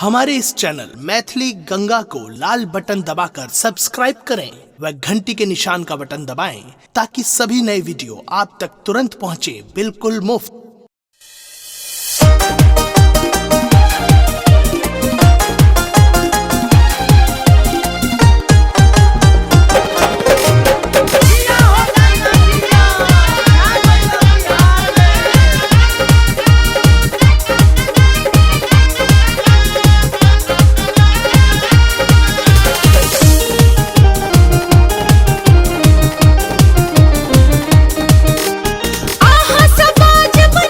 हमारे इस चैनल मैथिली गंगा को लाल बटन दबाकर सब्सक्राइब करें व घंटी के निशान का बटन दबाएं ताकि सभी नए वीडियो आप तक तुरंत पहुंचे बिल्कुल मुफ्त। आहा समाज।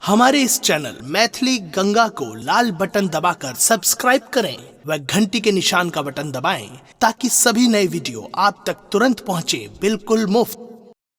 हमारे इस चैनल मैथिली गंगा को लाल बटन दबाकर सब्सक्राइब करें व घंटी के निशान का बटन दबाएं ताकि सभी नए वीडियो आप तक तुरंत पहुंचे बिल्कुल मुफ्त।